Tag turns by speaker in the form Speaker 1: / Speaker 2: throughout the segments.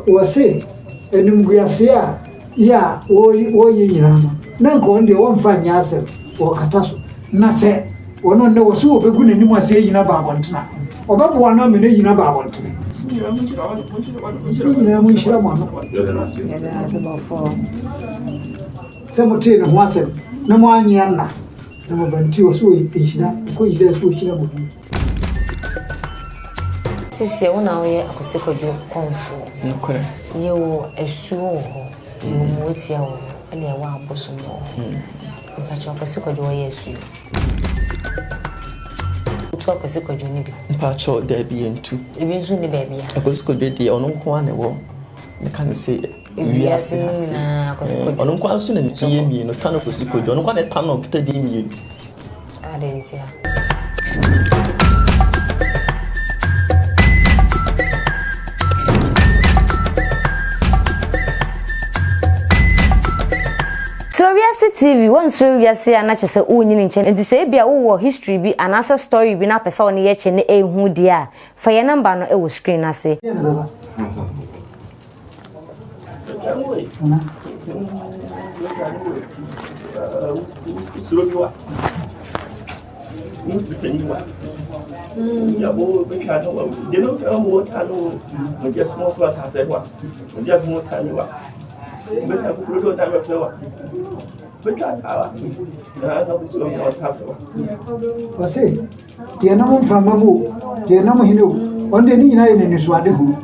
Speaker 1: Wɔse animguaseɛ a yɛ a wɔyɛ nyinaa no, na nka wɔn deɛ wɔmfa nyɛ asɛm, wɔkata so. Na sɛ wɔn nnɛ wɔ so wɔbɛgu n'anim ase ayi no aba abɔntene a, ɔbɛboa no ama no ayi no aba abɔntene. Mo nyinaa monhyira mo ano sɛ motee ne ho asɛm na moannye anna na moaba nti wɔ so nhyira, ɛkɔ nhyira so ɔhyira mo bi.
Speaker 2: Sisiɛ wo na woyɛ Akwasi Kwadwo Kɔmfoɔ.
Speaker 3: Nokorɛ.
Speaker 2: Yɛwɔ asuo wɔ hɔ, yɛwɔ mmoatia wɔ hɔ, ɛna yɛwɔ abosom wɔ hɔ. Mpakyɛw Akwasi Kwadwo wɔyɛ asuo? Wotu Akwasi Kwadwo no bi?
Speaker 3: Mpakyɛw daabi yɛntu.
Speaker 2: Ebi nso nni baabi a?
Speaker 3: Akwasi Kwadwo deɛ ɔno nko ara na ɛwɔ meka no sɛ wiase ha se. Ɔno nko ara nso na ne din yɛ mmienu, Tano Kwasi Kwadwo. Ɔno nko ara na ɛtano a ɔkita din mmienu.
Speaker 2: Adɛn ntia? Suro Wiase TV, Woansuro wiase a na kyerɛ sɛ wonyini nkyɛ nti sɛ ebia wowɔ history bi anaasɛ story bi na wopɛ sɛ wo ne yɛ kyɛ na ɛhu deɛ a, fa yɛn number no wɔ screen no ase.
Speaker 1: Ɔse, deɛ ɛnam mframa mu o, deɛ ɛnam hene o, ɔno deɛ ne nyinaa yɛ n'anisoadehunu.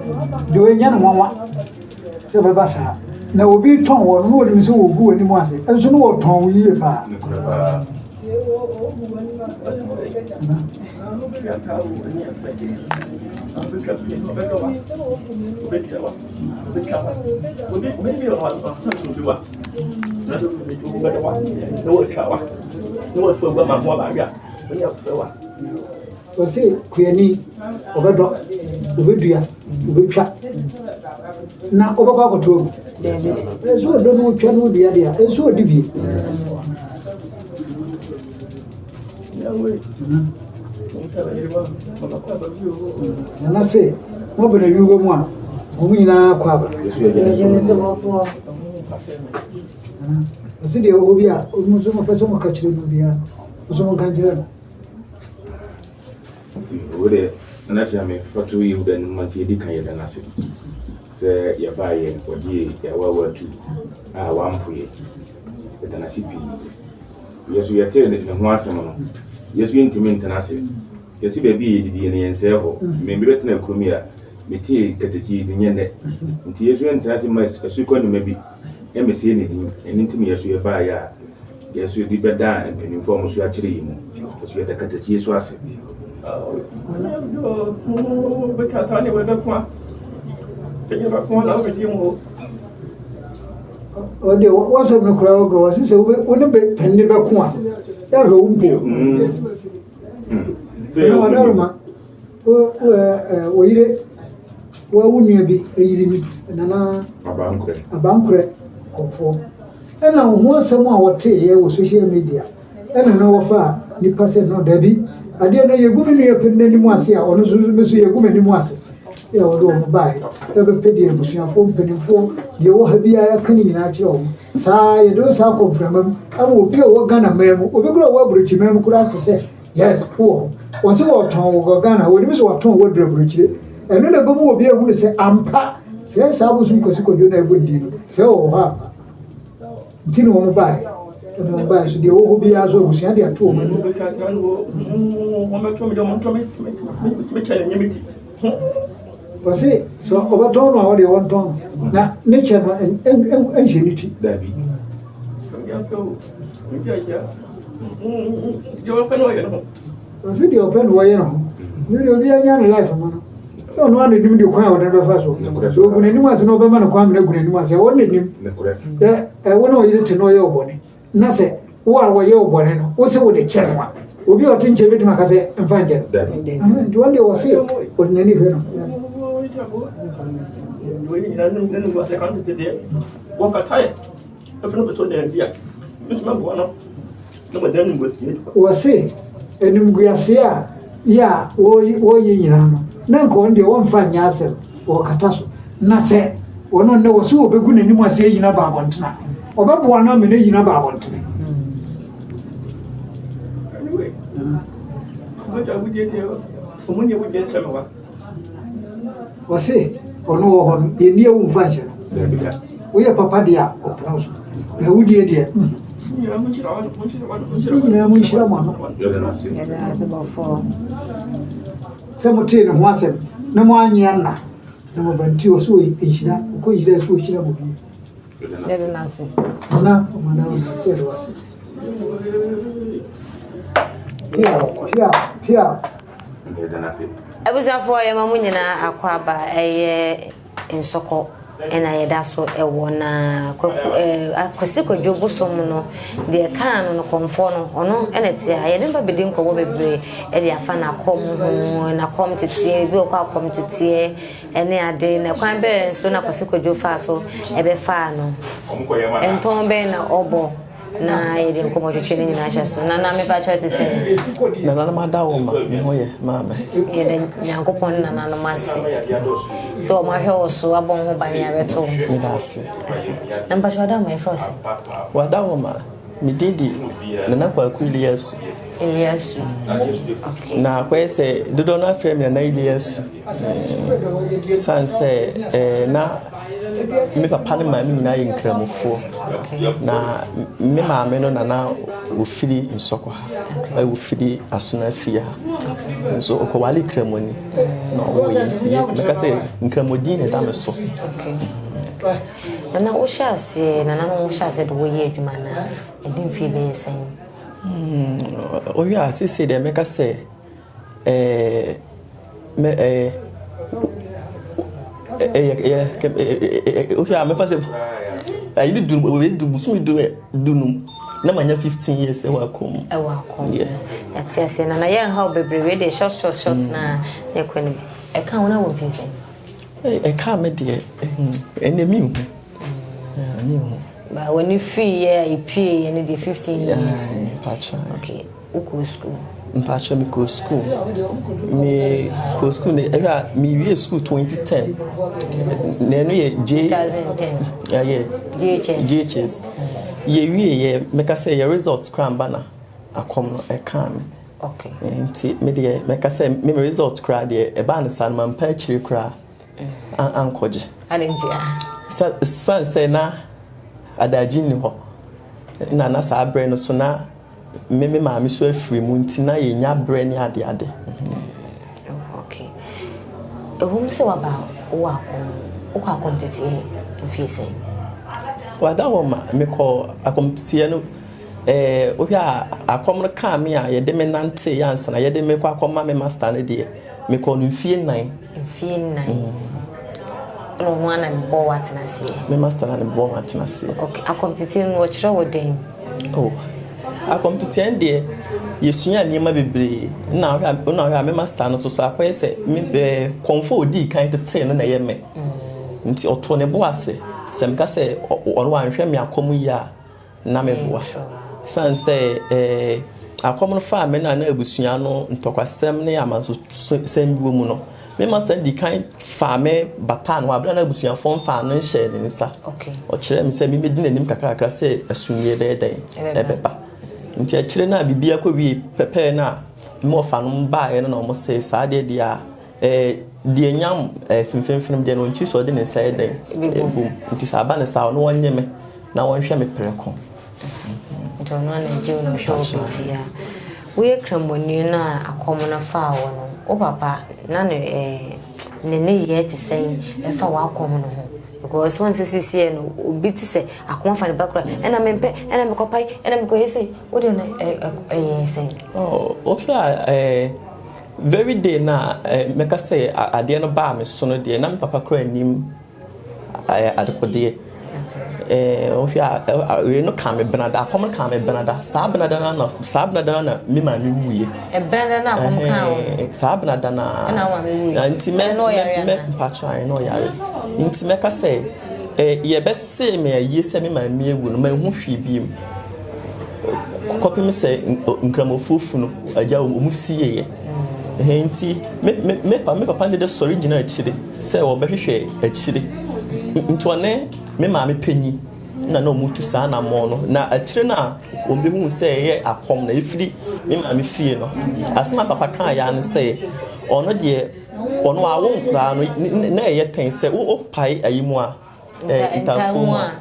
Speaker 1: Deɛ ɔnya no nwanwa sɛ ɛbɛba saa. Na obi tɔn wɔ no, na ɔnim sɛ wɔgu w'anim ase, nso na wɔtɔn wo yie paa. Ɔse kuani ɔbɛdɔ, ɔbɛdua, ɔbɛtwa na wobɛkɔ akɔto agu. Nso ɔdɔ no wotwa no wodua deɛ a, nso ɔdi bi. Nana se mobɛn awiwa mu a, wɔn nyinaa kɔ aba. Ɔse deɛ ɔwɔ bi a, ɔmo nso mopɛ sɛ moka kyerɛ no biara no, nso monka nkyerɛ no.
Speaker 4: Wo deɛ, Nana Kyerɛ fa to Yehuda anim ma nti yɛdi kan yɛda no ase sɛ yɛbaeɛ ɔgye yɛawaawa atu a wampo yɛ. Yɛda no ase pii. Yɛ so yɛtee ne ho asɛm no, yɛ so yɛntumi ntena ase. Yɛsi baabi a yɛdidie no yɛnsɛe hɔ. Me mebɛtena kurom yi a, metee katakyi yi din nyɛ nnɛ. Nti yɛ so yɛntena ase ma asukɔ nnema bi mmɛsɛe ne din. Ɛno nti na yɛ so yɛbaeɛ a yɛn nso yɛde bɛdaa mpanimfoɔ a wɔn so akyerɛ yɛn mu. Yɛ so yɛda katakyie so ase.
Speaker 1: Ɔde wɔsɛm no koraa ɔgɔ wɔsi sɛ wo ne panyin bɛko a yɛahwɛ wo mpo. Ɛna wadaroma wo yere wo nua bi yere ni nana abankorɛ kɔmfoɔ ɛna wo ho asɛm a wɔteeɛ wɔ social media ɛna na wɔfaa nipa sɛ no dabi adeɛ no yɛgu me nua panyin anim ase a ɔno nso me nso yɛgu m'anim ase. Yɛ a wɔde wɔn baeɛ bɛpɛ deɛ abusuafoɔ mpanimfoɔ deɛ ɛwɔ ha biara ka ne nyinaa kyerɛ wɔn. Saa yɛde wo saa kɔ mframa mu ama obi a ɔwɔ Ghana man mu, obi koraa a ɔwɔ aburokyi man mu koraa te sɛ yes wowɔ hɔ. Wɔn sɛ wɔtɔn wo wɔ Ghana ha, wɔnim sɛ wɔatɔn wo aduru aburokyire. Ɛno na ɛbɛma obi ahunu sɛ ampa sɛ saa bosom Kwasi Kwadwo no a ɛbɔ ne din no sɛ ɔwɔ hɔ ampa. Nti na wɔn baeɛ. Ɛna wɔn baeɛ so deɛ ɛwɔ hɔ biara so abusua de ato wɔn anim. Wɔse sɛ ɔbɛtɔn no a ɔdeɛ wɔntɔn no na ne kyɛ no nhyɛ ne ti. Wɔse deɛ ɔpɛ no wɔyɛ ne ho. Ne deɛ obiara nya ne life ma no. Sɛ ɔno ara n'anim de kwan a ɔde no bɛfa so. Sɛ ogu n'anim ase na ɔbɛma no kwan ma no agu n'anim ase, ɛwɔ n'anim. Ɛ ɛwo na ɔyere te na ɔyɛ ɔbɔne. Na sɛ wo a wɔyɛ wo bɔne no, wo se wode kyɛ no a, obi a ɔte nkyɛn bɛtumi aka sɛ mfa nkyɛ no. Nti wɔn deɛ wɔse ɔde n'ani hwɛ no. Wɔse animguaseɛ a yɛ a wɔyɛ nyinaa no, na nka wɔn deɛ wɔmfa nyɛ asɛm, wɔkata so. Na sɛ ɔno nnɛ wɔse wɔbɛgu n'anim ase ayi no aba abɔntene a, ɔbɛboa no ama no ayi no aba abɔntene. Ɔse ɔno wɔ hɔ no, yɛnni awu mfa nhyɛ no. Woyɛ papa deɛ a, ɔpene wo so. Na awudie deɛ, mm. Mo nyinaa monhyira mo ano. Sɛ motee ne ho asɛm na moannye anna na moaba nti, ɔse ɔnhyira, ɔkɔ nhyira so ɔhyira mo bio.
Speaker 2: Yɛde no ase.
Speaker 1: Nana ɔmana wo sɛ yɛde wo ase. Pia, pia, pia.
Speaker 2: Abusuafoɔ yɛma mo nyinaa akɔ aba ɛyɛ nsɔkɔ ɛna yɛda so ɛwɔ na kwaku ɛɛ akwasi kwadwo bosom no deɛ kaa no no kɔnfoɔ no ɔno ɛna ɛte ha yɛde ba bɛdi nkɔmmɔ bebree ɛde afa n'akɔm ho n'akɔm teteɛ ebi wɔ kɔ akɔm teteɛ ɛne ade na kwan bɛn nso na Kwasi Kwadwo faa so ɛbɛfaa no ntɔn bɛn na ɔbɔ na yɛde nkɔmmɔtwetwe no nyinaa hyɛ so. Nana mepa kyɛw te sɛ.
Speaker 3: Nananom ada wo ma me ho yɛ maame.
Speaker 2: Yɛda Nyankopɔn ne nananom ase sɛ wɔn ahwɛ wo so abɔ ho ban abɛto wo.
Speaker 3: Meda ase.
Speaker 2: Na mepa kyɛw ada wo ma yɛfrɛ wo sɛ.
Speaker 3: Wada wo ma me din de Nana Kwaku Iliasu.
Speaker 2: Iliasu.
Speaker 3: Okay. Na akɔyɛ sɛ dodoɔ no afrɛ me Nana Iliasu. Esiane sɛ na me papa ne maame nyinaa yɛ nkramofoɔ, na me maame no na na ɔfiri Nsɔkɔ ha, ɔfiri Asona fie ha. Nso ɔkɔwale kramoni na ɔwɔ yɛ nti mɛka sɛ nkramodin na ɛda me so.
Speaker 2: Nana wohyɛ aseɛ nananom wohyɛ aseɛ de woyɛ adwuma na ɛdi mfie bɛyɛ sɛn?
Speaker 3: Wohwɛ a seesei deɛ mɛka sɛ Ɛɛ mɛ ɛɛ ɛyɛ ɛyɛ wohwɛ a mɛfa sɛ ayi ne du wei du bosomi du dunum na manya 15 years ɛwɔ akɔm mu.
Speaker 2: Ɛwɔ akɔm mu. Yɛte aseɛ nana yɛn ha bebree wei de short short short na yɛkɔ anim. Ɛka wo na wɔ mfie sɛn?
Speaker 3: Ɛka me deɛ ɛnɛ mi nhu. Mi nhu.
Speaker 2: Ba w'ani fii yɛ a epie yɛ ne deɛ 15 years.
Speaker 3: Mpakyɛ.
Speaker 2: Okay. Wokɔɔ sukuu?
Speaker 3: Mpakyɛ mekɔɔ sukuu. Mekɔɔ sukuu no ɛhwɛ a mewie sukuu 2010. Na ɛno yɛ J.
Speaker 2: 2010.
Speaker 3: Ɛyɛ.
Speaker 2: JHS.
Speaker 3: JHS. Yɛwie yɛ mɛka sɛ yɛ result koraa mba na akɔm no ɛkaa me.
Speaker 2: Okay.
Speaker 3: Nti me deɛ mɛka sɛ me result koraa deɛ ɛbaa no saa no mampa akyire koraa ankɔgye.
Speaker 2: Adɛn nti a?
Speaker 3: Sane sɛ na adagye nni hɔ na na saa berɛ no so na Me me maame so afiri mu nti na yɛnya berɛ ne adeade.
Speaker 2: Oh, okay. Ɛwom sɛ waba wowɔ akɔm, wokɔ akɔm teteɛ mfie sɛn?
Speaker 3: Wada hɔ ma mekɔ akɔm teteɛ no ɛɛ wohwɛ a akɔm no kaa me a yɛde me nante yɛ ansa na yɛde me kɔ akɔma me master no deɛ mekɔ no mfie nnan.
Speaker 2: Mfie nnan. Ɛna ɔno ara na ne bɔɔ atena aseɛ.
Speaker 3: Me master na ne bɔɔ atena aseɛ.
Speaker 2: Okay, akɔm teteɛ no wɔkyerɛ wo den?
Speaker 3: Oh, akɔmteteɛ no deɛ yɛsua nneɛma bebree na ahwɛ a na ahwɛ a me master no nso so akɔyɛ sɛ me ɛɛ kɔnfo a odii kan tetee no na ɛyɛ me nti ɔtoo ne bo ase sɛ meka sɛ ɔno wanhwɛ me akɔm yie a na meboa san sɛ ɛɛ akɔm no faa me na na abusua no ntɔkwasɛm ne amansosɛm bi wɔ mu no Me master no dii kan faa me bataa no hɔ bere a na abusuafoɔ mfaa no nhyɛɛ ne nsa. Ɔkyerɛɛ me sɛ mimmedi n'anim kakrakra sɛ asumdwoe bɛyɛ dɛn? Ɛbɛba. Nti akyire no a biribiara kɔwiee pɛpɛɛ no a me wɔfanom baeɛ no na wɔsee saa adeɛ deɛ a ɛɛ deɛ nyam ɛɛ femfemfem deɛ no ɔnkyiri sɛ ɔde ne nsa yɛ dɛn? Ɛbom. Nti sɛ aba no saa a ɔno ɔnnye me na wɔnhwɛ me prɛko.
Speaker 2: Nti ɔno ara na ɛgye wo na ɔhwɛ wo biribiara. Woyɛ Kramoni no a akɔm no faa wo no, wo papa na ne eh, ne nneyɛɛ te sɛn ɛfa w'akɔm no ho? Because wɔn sɛ sisiɛ no, obi te sɛ akɔm afa ne ba kora, ɛna mempɛ, ɛna mekɔpae, ɛna mekɔyɛ sei, wo deɛ no ɛyɛ sɛn?
Speaker 3: Oh, wohwɛ a eh, very day no a eh, mɛka sɛ adeɛ no baa me so no deɛ, na me papa kora nnim adekodeɛ. Ɛɛ wohwɛ a wei no kaa me benada akɔm no kaa me benada saa benada no na saa benada no na me maame wuiɛ.
Speaker 2: Benada no akɔm kaa wo.
Speaker 3: Saa benada no
Speaker 2: ɛna wo maame wuiɛ.
Speaker 3: Nti mɛ mɛ mpakyɛ ayɛ na ɔyare nti mɛka sɛ ɛɛ yɛbɛsee me ayie sɛ me maame awu no manhu hwee biem. Kɔpem sɛ Nkramofoɔ funu agya wɔn sieeɛ. Ɛhɛn nti me me me pa me papa ne de sɔre gyina akyire sɛ wɔbɛhwehwɛ akyire. Nti ɔne me maame panyin na na wɔtu saa anammɔn no. Na akyire no a wɔbɛhuu sɛ ɛyɛ akɔm na ɛfiri me maame fie no, asɛm a papa kaeɛ ara ne sɛ ɔno deɛ ɔno awo nkoraa no na ɛyɛ tɛn sɛ wopae ayi mu a Ntafoɔ mu a,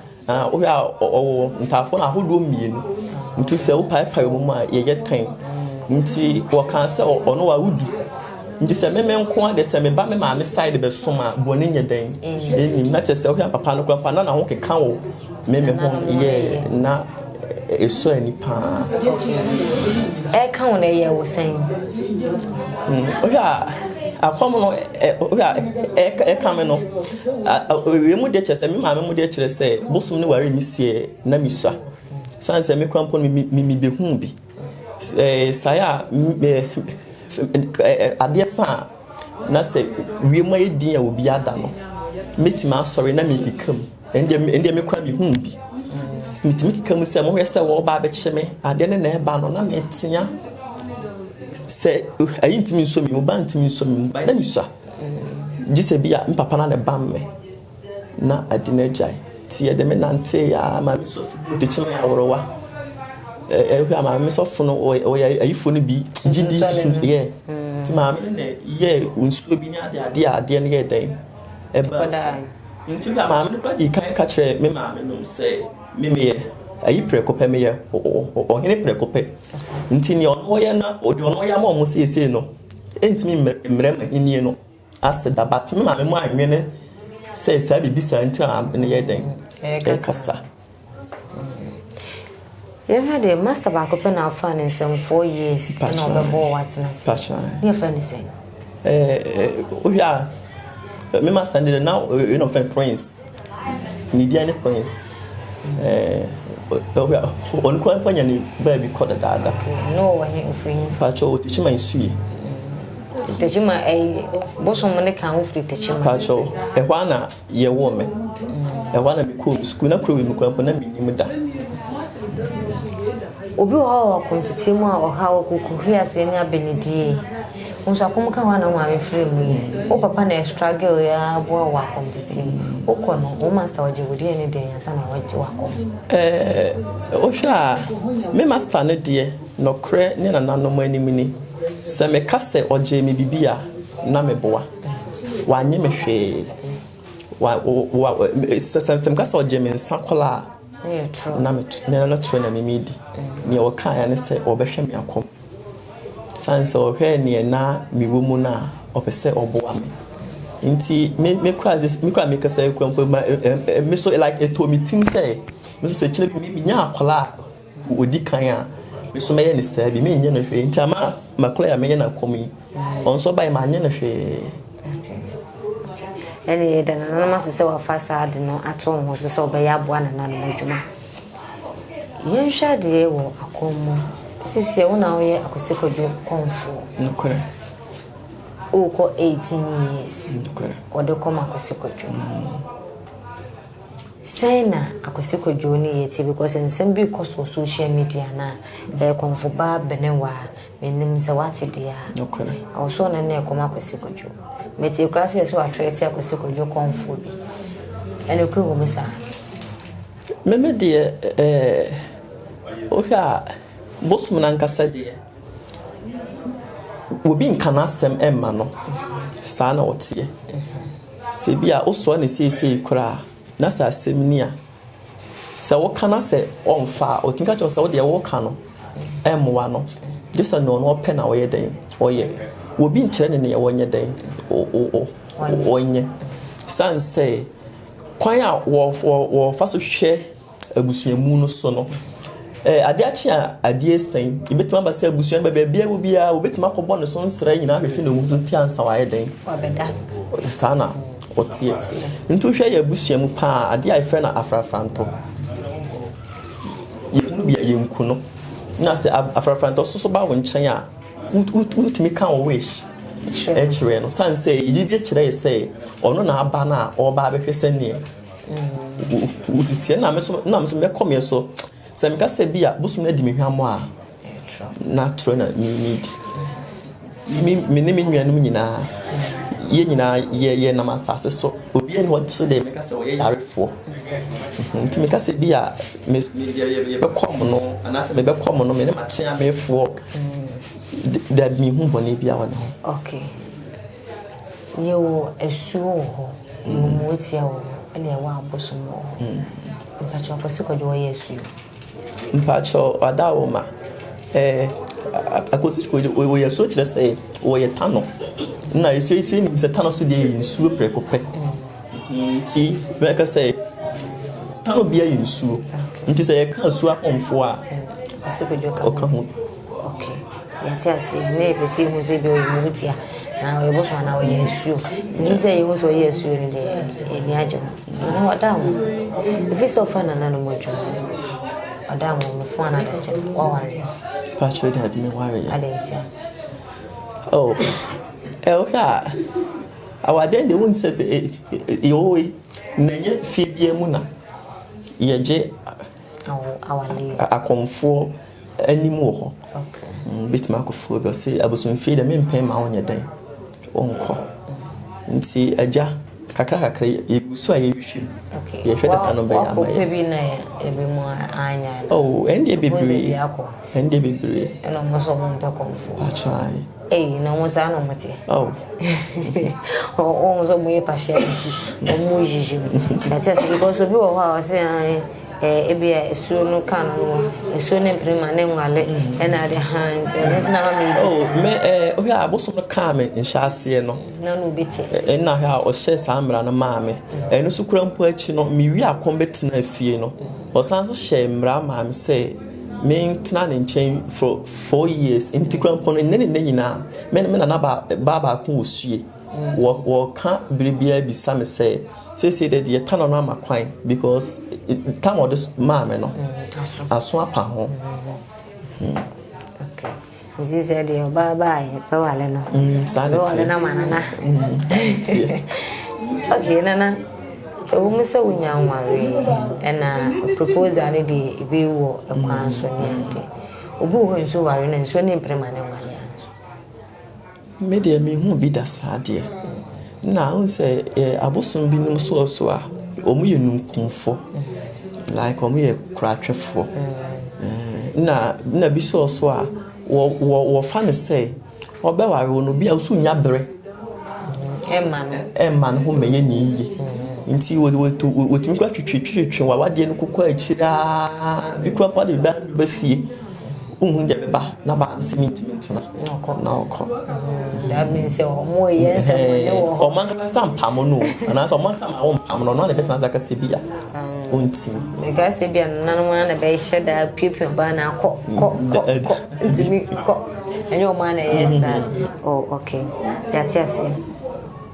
Speaker 3: wohwɛ a ɔwɔ ntafoɔ no ahodoɔ mmienu. Nti sɛ wopaepae wɔn mu a, yɛyɛ tɛn. Nti wɔkaa sɛ ɔno wawo du. Nti sɛ me me nko ara deɛ sɛ meba me maame side bɛsom a, bɔne nyɛ dɛn? Ɛnnim. Na kyerɛ sɛ wohwɛ a papa no koraa mpo a na ne ho keka wɔ me me ho yɛ na ɛsɔ ani paa.
Speaker 2: Ɛka wo no ɛyɛ wo sɛn?
Speaker 3: Wohwɛ a akɔm no wohwɛ a ɛka me no wei mu deɛ kyerɛ sɛ me maame mu deɛ kyerɛ sɛ bosom no ware me sie na mesua. Sane sɛ me koraa mpo no mebɛhuu bi. Sae a adeɛ sa a na sɛ wiem ayɛ din a obi ada no mɛtumi asɔre na mekeka mu. Ɛndeɛ ɛndeɛ me koraa mehuu bi. Metumi keka mu sɛ mohwɛ sɛ wɔreba abɛkye me, adeɛ no na ɛreba no na metea sɛ ayi ntumi nsɔ me mu, ba ntumi nsɔ me mu, ba na mesua. Gye sɛ bi a me papa na ne bam me na ade no agyae. Nti yɛde me nantee a maame sɔfo bi ɔtekye me aworowa. Ɛhwɛ a maame sɔfo no ɔyɛ ayifoɔ no bi gye di susu yɛ. Nti maame no na yɛ nsuo bi ne adeɛ a adeɛ no yɛ dɛn ɛbaa. Ntsi na maame no ba dii kan ka kyerɛɛ me maamenom sɛ, Me meyɛ ayi prɛko pɛ, meyɛ ɔhene prɛko pɛ. Ntsi nea ɔno ɔyɛ na deɛ ɔno ɔyɛ ama wɔn seesei no, ɛntumi mmrɛ m'ahennie no ase da. But me maame mo annwene sɛ saa biribi saa nti na maame no yɛ dɛn ɛkasa.
Speaker 2: Yɛnhwɛ deɛ master baako pɛ na afa ne nsɛm 4 years ɛna ɔbɛbɔɔ watena ase. Ne yɛfrɛ ne sɛn?
Speaker 3: Wohwɛ a me master no deɛ na ɛna ɔfrɛ no Prince. Ne din ne Prince. Wohwɛ a ɔno koraa mpo anya ne baabi kɔ dadaada.
Speaker 2: Na ɔwɔ he ofiri he?
Speaker 3: Pakyɛ Techiman Sue.
Speaker 2: Techiman ɛyi bosom ne ka ho firi Techiman.
Speaker 3: Pakyɛ ɛhɔ ara na yɛwoo me. Ɛhɔ ara na mekɔɔ sukuu. Na kuro wei mu koraa mpo na mennim da.
Speaker 2: Obi wɔ hɔ a ɔwɔ akɔmteteɛ mu a ɔhaw kokohwiaseɛ ne abɛnidie. Wo nso akɔm ka hɔ a na wo maame frɛ mu yi. Wo papa na struggle yɛ ara boa wo wɔ akɔmteteɛ mu. Wokɔ no, wo master ɔgye wo deɛ ne deɛn ansa na wagye w'akɔm?
Speaker 3: Ɛɛ, wohwɛ a, me master no deɛ, nɔkorɛ ne nananom anim ni, sɛ meka sɛ ɔgyee me biribi a, na meboa. Wannye me hwee. Wa, wa, sɛ, sɛ, sɛ meka sɛ ɔgyee me nsa koraa a, na me, na torɔ na medi. Nea ɔkaeɛ ne sɛ ɔbɛhwɛ me akɔm. Sane sɛ ɔhwɛɛ nea na mewɔ mu no a, ɔpɛ sɛ ɔboa me. Nti me me kora me kora mekasa yi kora mpo ma me so like ɛtɔ me tim sɛ me so sɛ kyerɛ bi menya akwadaa a ɔdi kan a me so mɛyɛ ne saa bi menyɛ no hwee nti ama makora yi a mɛyɛ no akɔm yi ɔno nso ɔbaeɛ manyɛ no hwee.
Speaker 2: Ɛne yɛda nananom ase sɛ wafa saa ade no ato wo ho so sɛ wobɛyɛ aboa nananom adwuma. Yɛnhwɛ adeɛ wɔ akɔm mu. Sisiɛ wo na woyɛ Akwasi Kwadwo kɔmfoɔ.
Speaker 3: Nokorɛ.
Speaker 2: Wokɔ 18 years.
Speaker 3: Nokorɛ.
Speaker 2: Wɔde kɔm Akwasi Kwadwo. Sɛn na Akwasi Kwadwo ne yɛ ti because nsɛm bi kɔ so wɔ social media na ɛyɛ kɔmfo baa bɛnɛwa menim sɛ wate deɛ a.
Speaker 3: Nokorɛ.
Speaker 2: Ɛwɔ so ɔno ne ɛkɔm Akwasi Kwadwo. Mete koraa sɛ yɛsɛ watwerɛ te Akwasi Kwadwo kɔmfoɔ bi. Ɛno kure wɔ mu saa.
Speaker 3: Meme deɛ ɛɛ wohwɛ a bosom no ankasa deɛ obi nka n'asɛm mma no saa na ɔteɛ. Sɛ bi a wosoa no seesei koraa na sɛ asɛm ni a sɛ woka na sɛ ɔmfa a ɔtumi ka kyerɛ wo sɛ wo deɛ woka no ɛmmoa no gye sɛ nea ɔno ɔpɛ na ɔyɛ dɛn ɔyɛ. Obi nkyerɛ no nea ɔnyɛ dɛn ɔnyɛ. Sane sɛ kwan a wɔfa so hwɛ abusuamu no so no, adeɛ akye a adeɛ sɛn, ebɛtumi aba sɛ abusua no baabi a ɛwɔ biara wɔbɛtumi akɔbɔ ne so nsra nyinaa ahwɛ sɛ ne ho so te ansa wayɛ dɛn. Saa na ɔteɛ. Nti wohwɛ yɛ abusua mu paa adeɛ a yɛfrɛ no afrafrantɔ. Yɛhunu bi a yɛnku no. Na sɛ afrafrantɔ so so ba wo nkyɛn a, wotumi ka wo wish kyerɛ no. Sane sɛ gyidie kyerɛ yɛ sɛ ɔno na aba no a ɔreba abɛhwɛ sɛneɛ wositeɛ. Na me so na me so mɛkɔ me so. Sɛ meka sɛ bi a bosom no adi me hwammɔ a, na torɔ na meredi. Me me ne me nuanom nyinaa, yɛn nyinaa yɛ yɛnam asase so. Obiara nni hɔ nso deɛ mɛka sɛ ɔyɛ yarefoɔ. Nti meka sɛ bi a me yɛbɛkɔm no anaasɛ mebɛkɔm no me ne m'akyeamefoɔ dabi menhu bɔne biara wɔ ne ho.
Speaker 2: Okay. Yɛwɔ asuo wɔ hɔ, yɛwɔ mmoatia wɔ hɔ, ɛna yɛwɔ abosom wɔ hɔ. Mpakyɛw Akwasi Kwadwo ɔyɛ asuo?
Speaker 3: Mpakyɛw Adaoma, eh, Akwasi Kwadwo ɔyɛ asuo kyerɛ sɛ ɔyɛ tanɔ. Na asuo yi nso yɛnim sɛ tanɔ nso deɛ yɛ nsuo prɛko pɛ. Nti mɛka sɛ tanɔ biara yɛ nsuo. Nti sɛ yɛka asuo akɔmfoɔ a, ɔka ho.
Speaker 2: Okay, yɛate aseɛ. Na yɛpɛ sɛ yɛhu sɛ ebi ɔyɛ mmotia anaa ɔyɛ bosom anaa ɔyɛ asuo. Nti sɛ yɛhu sɛ ɔyɛ asuo no deɛ yɛni agye ho. Nana ɔda ho. Ɛfiri sɛ ɔfa nananom adwuma no, ɔda ho mefo anaa dakyɛ wawareɛ.
Speaker 3: Patrɔ daabi menwareɛ.
Speaker 2: Adɛn ntia?
Speaker 3: Oh, ɛwohwɛ a awadeɛ deɛ wohu sɛ sɛ yɛwɔ hɔ yi na ɛnyɛ fie biara mu na yɛgye akɔmfoɔ anim wɔ hɔ. Wobɛtumi akɔ fie bi ɔse abosomfie deɛ mempɛ mma wonyɛ dɛn wonkɔ. Nti agya kakra kakra yɛgu so a yɛhwehwɛ mu. Yɛhwɛ dada no bɛyɛ ama yɛ.
Speaker 2: bi na ebi mu anya.
Speaker 3: Oh, ɛndeɛ bebree. Ɛndeɛ bebree.
Speaker 2: Ɛna ɔmo nso ɔmo mpɛ kɔmfoɔ.
Speaker 3: Pakyɛ ae.
Speaker 2: Ei, na ɔmo saa na ɔmo teɛ.
Speaker 3: Oh.
Speaker 2: Ɔmo nso ɔmo yɛ partiality. Ɔmo yiyi mu. Ɛkyɛ sɛ because obi wɔ hɔ a ɔse ae. Eh, ebia asuo no ka no no, asuo no mpene ma ne nwale, ɛna ade ha nti ɛno nti na ma me bisa.
Speaker 3: Oh, me eh, wohwɛ a abosom no kaa me nhyɛaseɛ no.
Speaker 2: Na no obi te.
Speaker 3: Ɛna hwɛ a ɔhyɛɛ saa mmara no maa me. Ɛno so kura mpo akyi no, mewie akɔm bɛtena fie no, ɔsan so hyɛɛ mmara maa me sɛ mentena ne nkyɛn for 4 years. Nti kura mpo no, nnɛ ne nnɛ nyinaa, me ne me nana baa baako wɔ sue. Wɔka bere biara bisa me sɛ, Seesei deɛ deɛ Tanɔ no ama kwan because tam a ɔde maa me no aso apa ho.
Speaker 2: Okay. Nti sɛ deɛ ɔbaa baa yɛ bɛwale no.
Speaker 3: Saa na
Speaker 2: Bɛwale no ama nana. Okay nana. Ɛwɔ mu sɛ wonya nware ɛna proposal no deɛ ebi wɔ ɛkwan so ne ade. Obi wɔ hɔ nsuo ware no nsuo ne mpere ma ne nwale a.
Speaker 3: Me deɛ menhuu bi da saa deɛ. Na wohu sɛ abosom binom nso wɔ so a, wɔyɛ nunkumfoɔ. Like wɔyɛ koratwefoɔ. Na na bi nso wɔ so a, wɔ wɔ wɔfa no sɛ ɔbɛware wo no, bi a wo nso nnya berɛ ɛmma ne ho mmɛyɛ ne yie. Nti wɔtumi koraa twetwetwetwe w'awadeɛ no kɔkɔ akyire ara, bi koraa mpo a wode ba fie. Wonhu deɛ ɛbɛba na baa no sɛ mentumi ntena na ɔkɔ.
Speaker 2: That means sɛ ɔmo yɛ nsɛmɔne wɔ hɔ.
Speaker 3: Ɔmo ankasa mpamo no o anaasɛ ɔmo ankasa ma wo mpamo no ɔno na ɛbɛtena ase aka sɛ bi a ɔntumi.
Speaker 2: Meka sɛ bi a nananom ara na bɛhyɛ da apiapia ɔbaa no akɔ kɔ kɔ kɔ ntumi kɔ ɛnyɛ ɔmo ara na ɛyɛ saa. Oh okay yɛate aseɛ.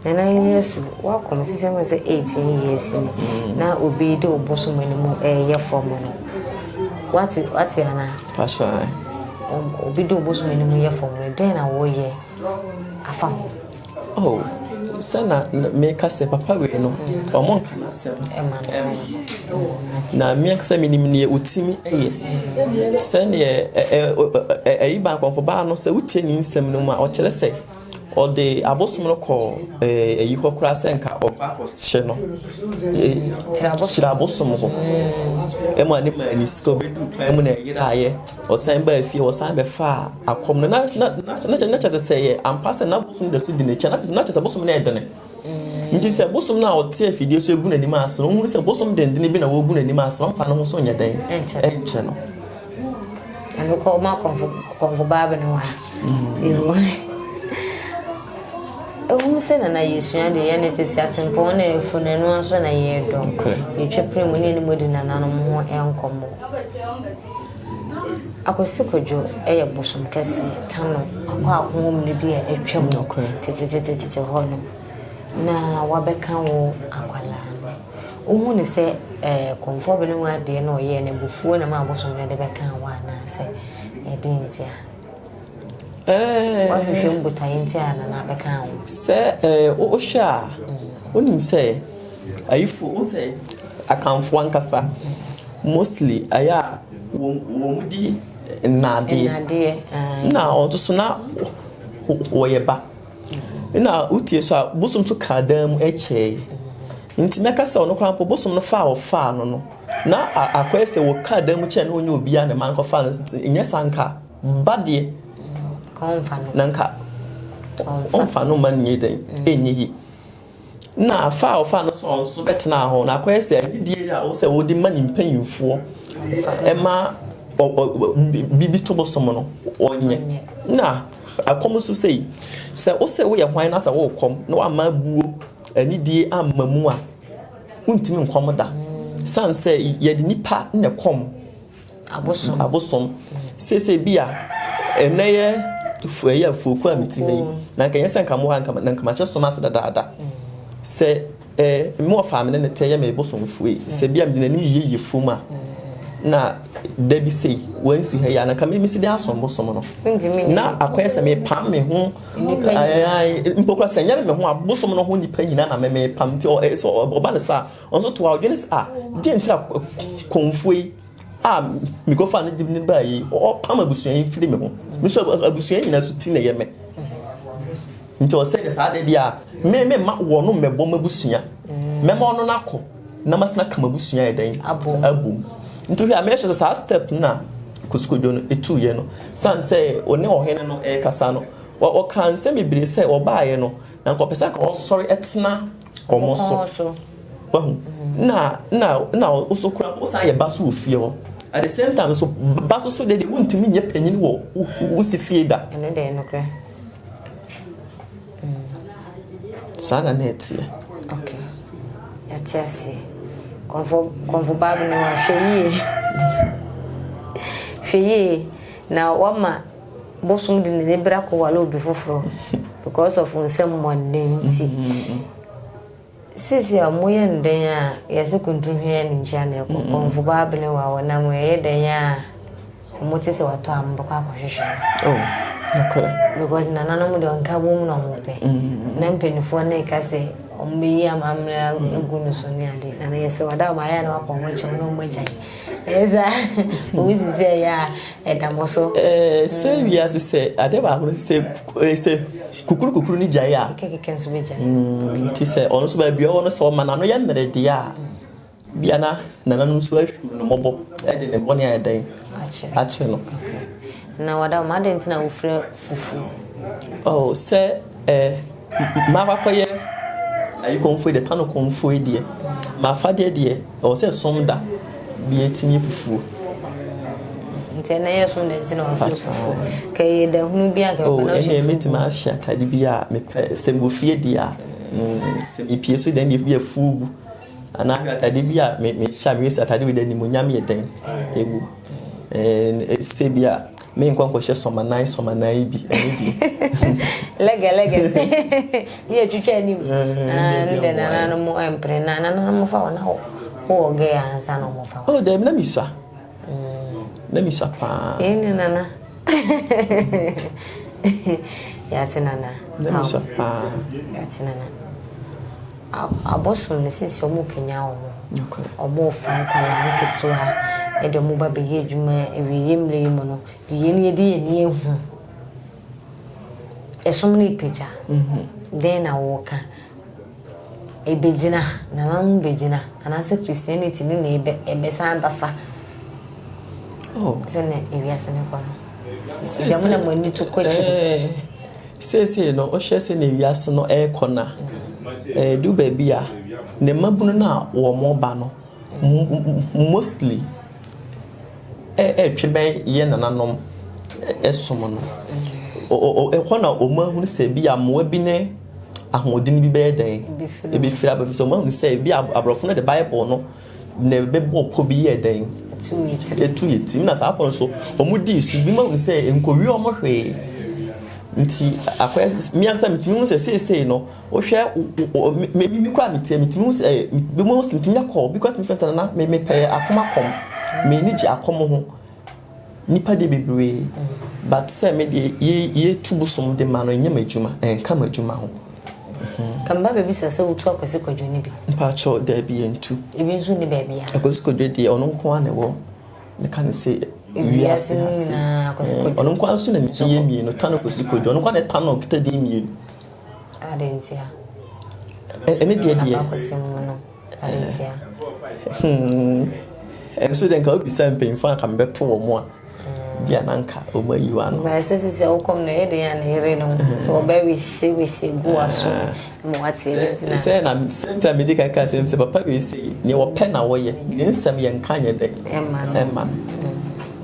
Speaker 2: Nana Yesu woakɔ me sisi ama sɛ 18 years ni na obi de wo bosom anim ɛyɛ fam no wate wate ana
Speaker 3: Pastor
Speaker 2: obi de wo bosom anim yɛ fam no dɛn na wɔyɛ afa ho?
Speaker 3: Oh sɛ na meka sɛ papa wei no ɔmo nka n'asɛm
Speaker 2: ɛma
Speaker 3: no na me ankasa menim neɛ ɔtumi yɛ sɛneɛ ɛyi ba akɔmfo baa no sɛ wotie ne nsɛm no mu a ɔkyerɛ sɛ Ɔde abosom no kɔɔ ayi hɔ koraa sɛ nka ɔkɔ akɔhyɛ no kyerɛ abosom hɔ. Ɛma ne maa ne sika ɔbɛduu kwan mu na ɛyeraeɛ. Ɔsan baa fie ɔsan bɛfaa akɔm no. Na na na na kyerɛ sɛ sɛ ɛyɛ ampa sɛ n'abosom da so di n'akyi a na kyerɛ sɛ bosom no yɛ dene. Nti sɛ bosom no a ɔte afidie so egu n'anim ase no, ɔhunu sɛ bosom dendene bi na wɔgu n'anim ase no, ɔmfa ne ho so nyɛ dɛn? Ɛnkyɛ no.
Speaker 2: Ɛno kɔ ɔma kɔmfo kɔmfo baa bɛ ne wɔ ha. Ɛwom sɛ na na yɛsua de yɛ ne tete atempɔn na afu no ɛno ara nso na yɛdɔ. Yɛtwa pere mu ne yɛne mu di nananom ho nkɔmmɔ. Akwasi Kwadwo yɛ bosom kɛseɛ, Tano, akɔ ako wɔ mmere bi a atwam tetetetete hɔ no na wabɛka wo akwadaa no. Wohu no sɛ kɔmfoɔ bɛ ne ho adeɛ na ɔyɛɛ no abufuo na ɛma abosom no de bɛkaa wo anaasɛ ɛdeɛn nti a? Woahwehwɛ mu botaeɛ nti a nana bɛkaa wo?
Speaker 3: Sɛ wohwɛ a, wonim sɛ ayifo, wohu sɛ Akanfoɔ ankasa mostly ɛyɛ a. Wɔn di nnadeɛ. Na ɔno nso na wɔyɛ ba. Na wotie so a, bosom nso kaa dan mu kyɛe. Nti mɛka sɛ ɔno koraa mpo bosom no fa a ɔfaa no no, na akɔyɛ sɛ wɔkaa dan mu kyɛe na ɔnyɛ obiara na ɛma no kɔfaa no. Nyɛ saa nka ba deɛ na nka ɔmfa no mma no nyɛ dɛn, ɛnyɛ yie. Na fa a ɔfaa no sɛ ɔno nso bɛtenaa hɔ no, akɔyɛ sɛ anidie a ɔwɔ sɛ wɔde ma ne mpanyimfoɔ ma biribi to bosom no, ɔnyɛ. Na akɔm nso sei, sɛ wo sɛ woyɛ hwan na sɛ worekɔm na woamma abuo anidie amma mu a, wontumi nkɔm da. Sane sɛ yɛde nipa na ɛkɔm.
Speaker 2: Abosom.
Speaker 3: Abosom. Seesei bi a, ɛnnɛ yɛ ɛyɛ afuokuo a mete ha yi, na nka ɛnyɛ sɛ nka mowɔ ha nka na nka mahyɛ som ase dadaada. Sɛ ɛɛ me wɔfa me ne ne tɛ yɛ me bosomfoɔ yi, sɛ bi a mede n'anim yiyeyie fam a, na da bi sei wansi ha yi a, na nka me mesi de asom bosom no. Na akɔyɛ sɛ mepam me ho mpo koraa sɛ ɛnyɛ me ho a, bosom no ho nnipa nyinaa na me mepam. Nti ɔ, sɛ ɔba no saa a, Ɔno nso toa ɔdwene sɛ, ah, deɛ nti na kɔmfoɔ yi a mekɔfaa no de no baa yi, ɔpam abusua yi firi me ho. Me nso abusua yi nyinaa so ti na ɛyɛ me. Nti ɔsɛ ne saa adeɛ deɛ a, me me ma wɔn mmɛbɔ m'abusua. Mɛma ɔno no akɔ na masena ka m'abusua yɛ dɛn? Abom. Nti hwɛ a mɛhyɛ sɛ saa step no na Koskodwo no ɛtuiɛ no. Sane sɛ ɔne ɔhene no ɛrekasa no, ɔkaa nsɛm bebree sɛ ɔbaeɛ no, na nka ɔpɛ sɛ nka ɔsɔre tena wɔn so. Wahu? Na na na woso kura wosan yɛ ba so wɔ fie hɔ. At the same time so ba so so deɛ deɛ wontumi nyɛ panyin wɔ wo si fie da.
Speaker 2: Ɛno deɛ nokorɛ.
Speaker 3: Saa na na ɛteɛ.
Speaker 2: Okay. Yɛate aseɛ. Kɔmfo kɔmfo baabi no wa hwɛ yie. Hwɛ yie na wama bosom de n'ani bere akɔware obi foforɔ because of nsɛmmɔne nti. Seesei a wɔyɛ no dɛn a yɛse kunturu hwɛ ne nkyia na ɛkɔ kɔmfo ba abene wɔ a wɔnam ɛyɛ dɛn a sɛ mote sɛ watɔ a mobɛkɔ akɔhwehwɛ
Speaker 3: no. Oh, nokorɛ.
Speaker 2: Because nananom deɛ ɔnka bom na wɔpɛ. Na mpanimfoɔ no reka sɛ wɔbɛyi amammerɛ agu no so ne ade. Na yɛsɛ wada wɔn ayɛ na wakɔ wɔn akyi wɔn na wɔn agyae. Ɛyɛ saa wɔn sisi ɛyɛ a ɛda mo so.
Speaker 3: Ɛɛ sɛ wiase sɛ adeɛ baako no sɛ sɛ kukuru kukuru no gyae a.
Speaker 2: Kekekeke nso bɛgyae.
Speaker 3: Nti sɛ ɔno nso baabi ɔwɔ no sɛ ɔma n'ano yɛ mmerɛ deɛ a bia na nananom nso ahwim no mmɔbɔ de ne bɔne ayɛ dɛn akyɛ no.
Speaker 2: Na wada wɔn adɛn nti na wofrɛ fufuo?
Speaker 3: Oh sɛ eh makɔ akɔyɛ ayi kɔmfoɔ yi deɛ tano kɔmfoɔ yi deɛ m'afadeɛ deɛ ɛwɔ sɛ som da bi ɛtumi yɛ fufuo.
Speaker 2: Nti ɛnɛ yɛ som da nti na wafrɛ fufuo. Ka ɛyɛ da hunu bi a nka
Speaker 3: Oh ɛnɛ mɛtumi ahyɛ atade bi a mepɛ sɛ mewɔ fie deɛ a sɛ mepie so deɛ ɛnna bi afuo gu. Anaa hwɛ atade bi a mehyɛ a meyɛ sɛ atade wei de animuonyam yɛ dɛn ɛwɔ sɛ bi a menkɔ nkɔhyɛ sɔmanan sɔmanan yi bi ɛno di.
Speaker 2: Lɛgɛ lɛgɛ sɛ ne yɛ twitwa anim ne deɛ nananom mpene na nananom fa wɔn na wowɔ gɛ ansa na wɔn fa
Speaker 3: wɔn. Oh dɛbi na misua na misua paa.
Speaker 2: Yɛn ne nana yɛate nana.
Speaker 3: Na misua paa.
Speaker 2: Yɛate nana. Abosom no sisi ɔmo kanyan ɔmo ho, ɔmo fa nkwadaa nketewa de ɔmo ba bɛyɛ adwuma awieɛ mmerɛ yi mu no, deɛ yɛn yɛde yɛn ani ahu, ɛsom no repagya, dɛn na woka? Ɛbɛgyina, nananom bɛgyina, anaasɛ Christianity no na ɛbɛsan abɛfa sɛdeɛ ewiase no kɔ no? Gya mo na mo ani to kɔ akyiri.
Speaker 3: Seesei no, wohwɛ sɛnea wiase no rekɔ no a, ɛdu baabi a, ne mmabunu no a wɔreba no, mostly ɛretwe bɛn yɛn nananom som no. Ɛhɔ na wɔahunu sɛ bi a mmoa bi ne ahoɔden bi bɛyɛ dɛn? Ɛbɛfiri aba. Ɛfiri sɛ wɔahunu sɛ bi a aborɔfo no de Bible no na ɛbɛbɔɔ pɔ bi yɛɛ dɛn? Ɛtu yɛ tirim. Na saa pɔ no so, wɔn dii so. Bi ma wɔn sɛ nkɔwie wɔn hwee. Nti akɔyɛ mi ankasa mitumi hu sɛ seesei no, wohwɛ me me kura me tie mitumi hu sɛ bi mu mitumi akɔ bi kura tumi fɛn sɛ nana me mepɛ akɔm akɔm me ani gye akɔm ho. Nnipa deɛ bebree but sɛ me deɛ yɛ yɛtu bosom de ma no ɛnyɛ m'adwuma ɛnka m'adwuma ho.
Speaker 2: Ka meba bɛbisa sɛ wotu Akwasi Kwadwo no bi?
Speaker 3: Mpakyɛw daabi yɛntu.
Speaker 2: Ebi nso nni baabi a.
Speaker 3: Akwasi Kwadwo deɛ ɔno nko ara na ɛwɔ. Meka no sɛ wiase ha se. Ɔno nko ara nso na ne din yɛ mmienu, Tano Kwesi Kojo. Ɔno nko ara na Tano kita din mmienu.
Speaker 2: Adɛn ntia?
Speaker 3: Ɛne deɛ deɛ.
Speaker 2: Abakɔsɛm mu no, adɛn ntia?
Speaker 3: Ɛnso deɛ nka wobisa mpanyinfoɔ anka mebɛto wɔn a. Bi a na anka wɔn ayi wɔn ano.
Speaker 2: Ba sɛ sisi a wokɔm no ɛyɛ den a ne yere no so ɔbɛ wese wese gu aso ma wate ɛno nti na.
Speaker 3: Sɛ na sɛ nti a medi kan kaa sɛ sɛ papa wei sɛ nea wɔpɛ na wɔyɛ ne nsɛm yɛ nka nyɛ dɛ
Speaker 2: ɛma no
Speaker 3: ɛma no.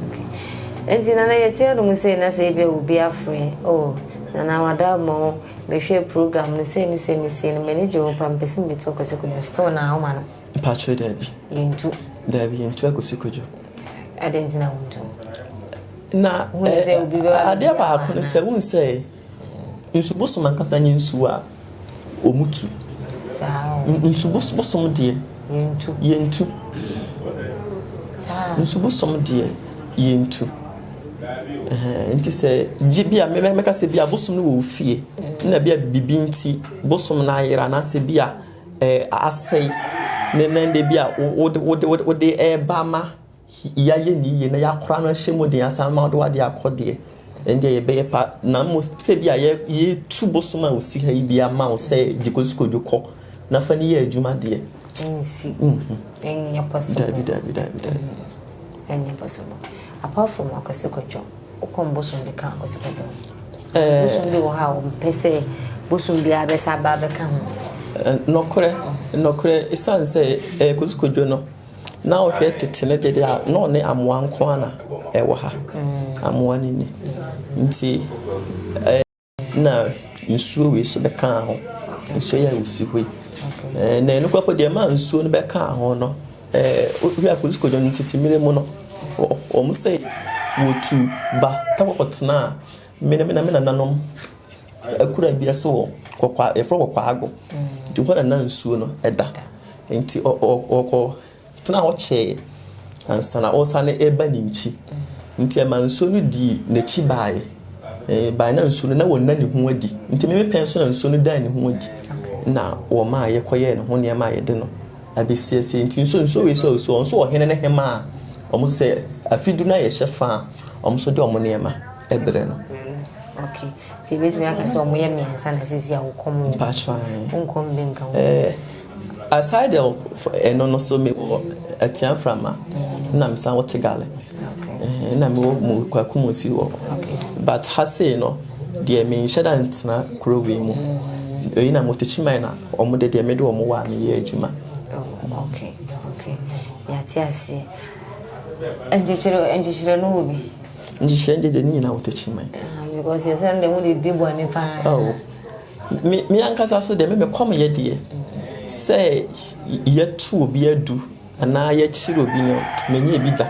Speaker 2: Okay. Nti nana yɛte anom sei na sɛ ebia obi afrɛ oh nana wada ma wo mehwɛ program no sei ne sei ne sei no m'ani gye ho pa mepɛ sɛ metu akɔsi kodwo still na woma no.
Speaker 3: Mpakyɛw daabi.
Speaker 2: Yɛntu.
Speaker 3: Daabi yɛntu akɔsi kodwo.
Speaker 2: Adɛn nti na wontu?
Speaker 3: Na adeɛ baako no sɛ wohu sɛ nsu bosom ankasa nyɛ nsuo a wɔtu. Nsu bosom deɛ yɛntu. Nsu bosom deɛ yɛntu. Nti sɛ gye bi a mɛka sɛ bi a bosom no wɔ wo fie na bi a biribi nti bosom no ayera anaasɛ bi a asɛe ne nan de bi a wode wode wode ɛreba ama yɛayɛ ne yie na yɛakora no ahyɛ mu den asan ma wode wade akɔ deɛ ɛndeɛ yɛbɛyɛ pa na mmom sɛ bi a yɛtu bosom a ɔsi ha yi bi ama wo sɛ gye kɔsi kodwo kɔ na fa ne yɛ adwuma deɛ
Speaker 2: nsi ɛnyɛ possible.
Speaker 3: Dabi dabi dabi dabi.
Speaker 2: Ɛnyɛ possible apart from Akwasi Kwadwo. Wokɔm bosom bi ka Akwasi Kwadwo ho? Bosom bi wɔ hɔ a wɔmpɛ sɛ bosom biara bɛsa aba abɛka ho.
Speaker 3: Nɔkorɛ, nɔkorɛ, ɛsiane sɛ ɛyɛ Kwasi Kwadwo no, na wohwɛ tete no deɛ a, na ɔne amoa nko ara na ɛwɔ ha. Amoa no ni. Nti, Na nsuo wei nso bɛkaa ho. Nsuo yi a ɛsi hɔ yi. Na ɛno koraa mpo deɛ ɛmaa nsuo no bɛkaa ho no, wohwɛ a Kwesi Kwadwo no tete mmerɛ mu no, wɔn sɛ wɔtu ba na wɔkɔtenaa me ne me nananom akuraa bi ase wɔ Kɔkɔa yɛfrɛ hɔ Kɔkɔago. Nti hɔ na na nsuo no da. Nti ɔkɔ Tena hɔ kyɛe ansa na ɔresane reba ne nkyi. Nti ɛma nsuo no dii n'akyi baeɛ. Ɛbaeɛ na nsuo no na wɔnna ne ho adi. Nti me pɛn so na nsuo no daa ne ho adi. Na wɔmaa yɛkɔyɛɛ ne ho nneɛma a yɛde no abɛsi asie. Nti nsuo nsuo wei so a ɔsi hɔ nso ɔhene ne hemaa a wɔn nso sɛ afe du no a yɛhyɛ fa a wɔn nso de wɔn nneɛma brɛ no.
Speaker 2: Okay. Nti ebetumi aka sɛ wɔyɛ mmiɛnsa na sisi a wokɔm wɔ.
Speaker 3: Mpakyɛ ae.
Speaker 2: Wonkɔm bi nka ho.
Speaker 3: Eh, aside of ɛno no so mewɔ Atia Mframa na mesan wɔ Tegale. Eh, na mewɔ mu Kwaku Musi wɔ hɔ. But ha sei no deɛ menhyɛ da ntena kuro wei mu. Eyi na mo Techiman na wɔn de deɛ mede wɔn wɔ a meyɛ adwuma.
Speaker 2: Oh, okay, okay. Yɛate aseɛ. Nkyekyere nkyekyere no wɔ bi.
Speaker 3: Nhyehyɛe deɛ deɛ ne nyinaa wɔ Techiman.
Speaker 2: Ah, because yɛ sɛ no deɛ mo de di bɔne paa.
Speaker 3: Oh. Me me ankasa so deɛ me me kɔm yɛ deɛ sɛ yɛtu obi adu anaa yɛkyere obi no menyɛ bi da.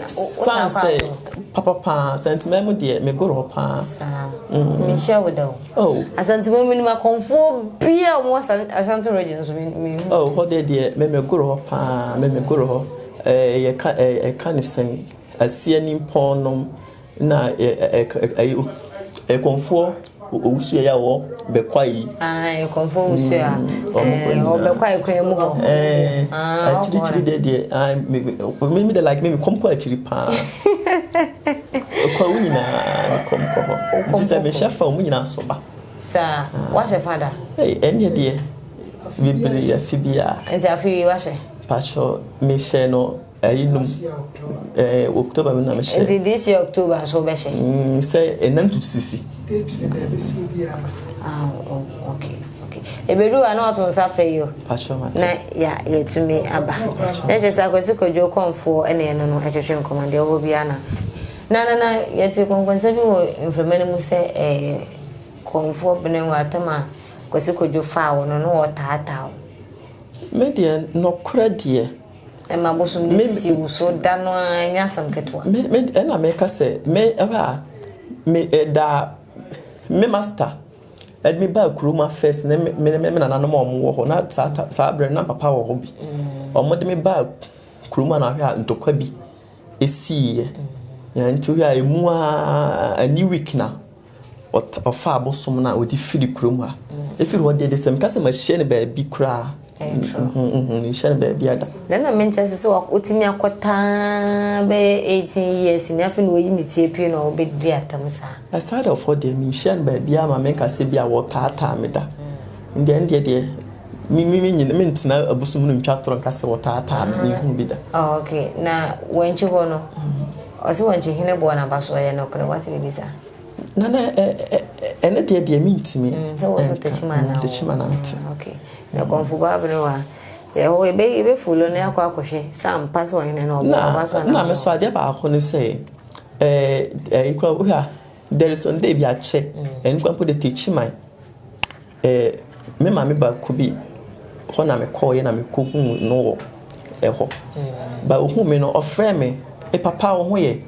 Speaker 3: San sɛ papa paa Asantuma mu deɛ megoro hɔ paa.
Speaker 2: Saa. Mm. Menhyia wo da o.
Speaker 3: Oh.
Speaker 2: Asantuma mu nim akɔmfoɔ bi a wɔn Ashanti region so me me.
Speaker 3: Oh, hɔ deɛ deɛ me megoro hɔ paa me megoro hɔ. Ɛɛ yɛka ɛɛ ɛka ne sɛn. Asia nimpɔn nom na ɛkɔmfoɔ owusu yɛ wɔ bɛkwa yi.
Speaker 2: Ɛkɔmfoɔ owusu a wɔ bɛkwa yi kwan mu hɔ.
Speaker 3: Akyirikyiri deɛ deɛ me de like me me kɔm kɔ akyiri paa. Kɔ wo nyinaa me kɔm kɔ hɔ. Nti sɛ mehyɛ fa wɔn nyinaa so ba.
Speaker 2: Saa wahyɛ fa da.
Speaker 3: Ɛnneɛ deɛ bebree afi biara.
Speaker 2: Nti afi yi wahyɛ.
Speaker 3: Patrɔ mehyɛ no. Ɛyi nom ɛɛ October mi na mi hyɛ.
Speaker 2: Nti this year October nso wobɛhyɛ?
Speaker 3: Mm, sɛ ɛna ntutu sisi.
Speaker 1: Date ne da ɛbɛsi biara.
Speaker 2: Ah, oh, okay, okay. Ebedu a na wato nsa frɛ yi o.
Speaker 3: Patrɔ mate.
Speaker 2: Na ya yɛtumi aba. Na kyerɛ sɛ Akwasi Kwadwo Kɔmfoɔ ɛna ɛno no ɛtwetwe nkɔmmɔ deɛ ɔwɔ biara na. Na na na yɛte kɔnkɔnsa bi wɔ mframa no mu sɛ ɛɛ kɔmfoɔ bene wɔ atam a Kwasi Kwadwo faa wɔ no na ɔtaataa wo.
Speaker 3: Me deɛ nɔkorɛ deɛ.
Speaker 2: Ɛma bosom no si wo so da no ara ɛnyɛ asɛm ketewa.
Speaker 3: Me me ɛna meka sɛ me ɛhɔ a me ɛda me master ɛde me baa kurom a first ne me me me nananom a wɔn wɔ hɔ na saa saa berɛ na papa wɔ hɔ bi wɔn de me baa kurom a na ahwɛ a ntɔkwa bi esiiɛ mm. nti wohwɛ a emu a ani week na ɔfaa bosom no a ɔde firi kurom ha. Ɛfiri hɔ deɛ de sɛ meka sɛ mahyia no baabi koraa. Menhyia no baabiara da.
Speaker 2: Na na mente ase sɛ watumi akɔtaa bɛyɛ 18 years ni afei na wayi ne ti apue na ɔbɛdi atam saa.
Speaker 3: Aside of hɔ deɛ menhyia no baabiara ma menka sɛ bi a wɔtaataa me da. Ndeɛ ndeɛ deɛ me me me nyina mentena abosom no ntwa torɔ nka sɛ wɔtaataa me menhunu bi da.
Speaker 2: Oh, okay. Na wankyi hɔ no ɔsɛ wankyi hene boɔ n'aba so ɔyɛ nokorɛ wate biribi saa?
Speaker 3: Nana ɛne deɛ deɛ mentumi.
Speaker 2: Sɛ wɔ so Techiman na
Speaker 3: Techiman na mete.
Speaker 2: Okay. Na kɔnfo ba abene wa ɛhɔ ebe ebe fulo na akɔ akɔhwɛ sɛ ampa sɛ ɔhene na ɔbɔ aba so
Speaker 3: ana. Na me so adeɛ baako ne sɛ ɛɛ ɛyi kura wohwɛ a there is some day bi akyɛ ɛno kura mpo de Techiman ɛɛ me maame baako bi hɔ na mekɔɔeɛ na mekɔhuu no wɔ ɛhɔ. Ba ohuu me no ɔfrɛɛ me, e papa wo ho yɛ?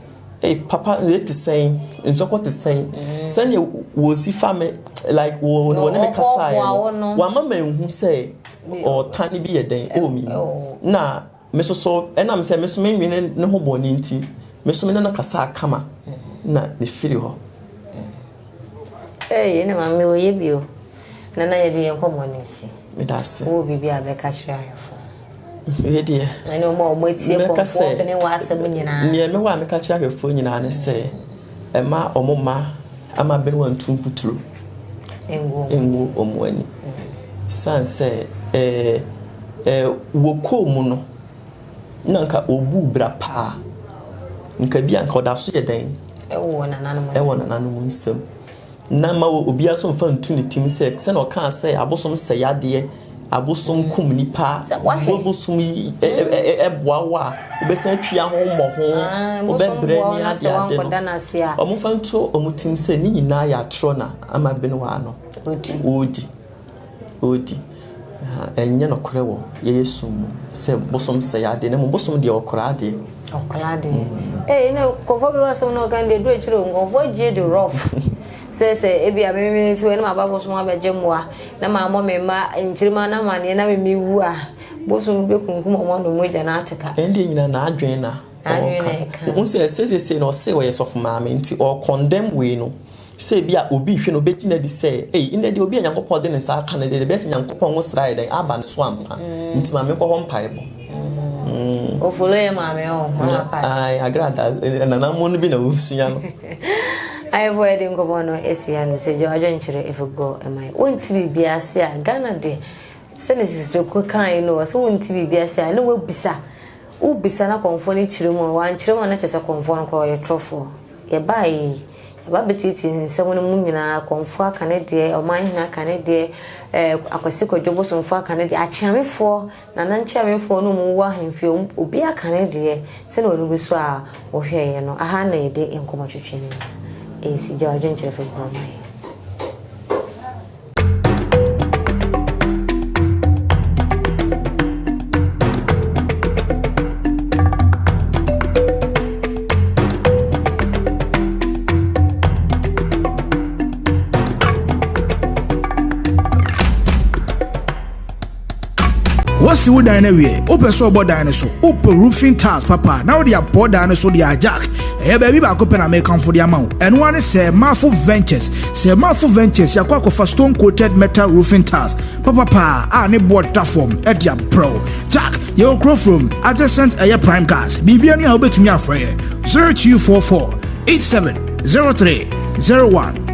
Speaker 3: Ei papa wei te sɛn? Nsɔkɔ te sɛn? Sɛnea wɔsi fa me like wɔ wɔ ne me kasaeɛ no, wama manhu sɛ ɔtan bi yɛ dɛn ɛwɔ me mu. Na me soso ɛnam sɛ me so menwene ne ho bɔne nti, me so me ne no kasaa kama na mefiri hɔ.
Speaker 2: Ei ɛna maame ɔyɛ bi o. Nana yɛde yɛn nkɔmmɔ no asi.
Speaker 3: Meda ase.
Speaker 2: Wowɔ biribi a bɛka kyerɛ ahwɛfoɔ?
Speaker 3: Wei deɛ.
Speaker 2: Ɛne wɔn a wɔatie kɔmfoɔ bene w'asɛm nyinaa.
Speaker 3: Neɛ mewɔ a meka kyerɛ ahwɛfoɔ nyinaa ne sɛ ɛma wɔn mma ama bene wɔntu mfuturo ngu wɔn ani. Sane sɛ ɛɛ ɛɛ wɔkɔɔ mu no na nka wɔbuu bra paa nka bi a nka ɔda so yɛ dɛn?
Speaker 2: Ɛwɔ
Speaker 3: nananom nsam. Na mma obiara nso mfa ntu ne tirim sɛ, sɛnea ɔkaa sɛ abosom sɛe adeɛ, abosom kum nnipa, bosom yi boa wo a, wobɛsan atwia ho mmɔho, wobɛbrɛ ne adeade no. Wɔmfa nto wɔn tirim sɛ ne nyinaa yɛ atorɔ na ama Benewaa no ɔredi. Ɔredi. Ɛnyɛ nokorɛ wɔ yɛyɛ sum mu sɛ bosom sɛe adeɛ na mmom bosom deɛ ɔkora adeɛ.
Speaker 2: Ɔkora adeɛ. Ee na nkurɔfoɔ bi wɔ asɛm na ɔka deɛ ɛduru akyire o nkurɔfoɔ gye di rough sɛ sɛ ebi a me me so ɛna maba bosom abɛgye mmoa na mammɔ me mma nkyirimma no amaneɛ na me mewu a bosom bɛkunkum wɔn anom mogya no ate ka.
Speaker 3: Ɛndeɛ nyina n'adwene na ɔreka. Wohu sɛ seesei no ɔse ɔyɛ sɔfo maame nti ɔrekɔndɛm wei no. Sɛ ebia obi rehwɛ no, obegye no adi sɛ, 'Ei, nnɛ deɛ obi a Nyankopɔn de ne nsa aka no deɛ, ɛbɛyɛ sɛ Nyankopɔn ngosra ayɛ dɛn aba ne so ampa, nti ma menkɔ hɔ mpaebɔ.
Speaker 2: O follow yɛ maame o, mama part.
Speaker 3: Ae, agrada, nananom no bi na wosua no.
Speaker 2: Ayefo yɛde nkɔmmɔ no asi hanom sɛ gya w'adwenkyerɛ efi gɔ ɛma yɛ. Wonte biribi ase a, Ghana deɛ, sɛdeɛ Sister Ku kaeɛ no, ɔse wonte biribi ase a, ne wabisa. Wobisa na kɔmfoɔ no kyerɛ mu a, wankyerɛ mu a na kyerɛ sɛ kɔmfoɔ no koraa ɔyɛ torɔfoɔ. Yɛbaeɛ yi, yɛba bɛtiatia nsɛm no mu nyinaa, kɔmfoɔ aka ne deɛ, ɔmanhene aka ne deɛ, ɛɛ Akwasi Kwadwo Bosomfoɔ aka ne deɛ, Akyeamefoɔ, Nana Nkyeamefoɔ ne wɔn wɔ ahemfie, wɔn obiara aka ne deɛ, sɛdeɛ wɔn ani gu so a wɔhwɛeɛ no, aha na yɛde nkɔmmɔtwetwe no nyinaa ɛresi. Gya w'adwenkyerɛ fa gu hɔ ma yɛn.
Speaker 5: Woasi wo dan no awie, wopɛ sɛ ɔbɔ dan no so, wopɛ roofing tiles papa na wode abɔ dan no so de a Jack, ɛyɛ baabi baako pɛ na mekamfo de ama wo, ɛno ara ne Sir Marfo Ventures. Sir Marfo Ventures, yɛakɔ akɔfa stone coated metal roofing tiles papapa a ne boɔ da fam de abrɛ wo. Jack, yɛwɔ kuro from adjacent ɛyɛ Prime Gas, biribiara ni a wobɛtumi afrɛ yɛ 0244 87 03 01.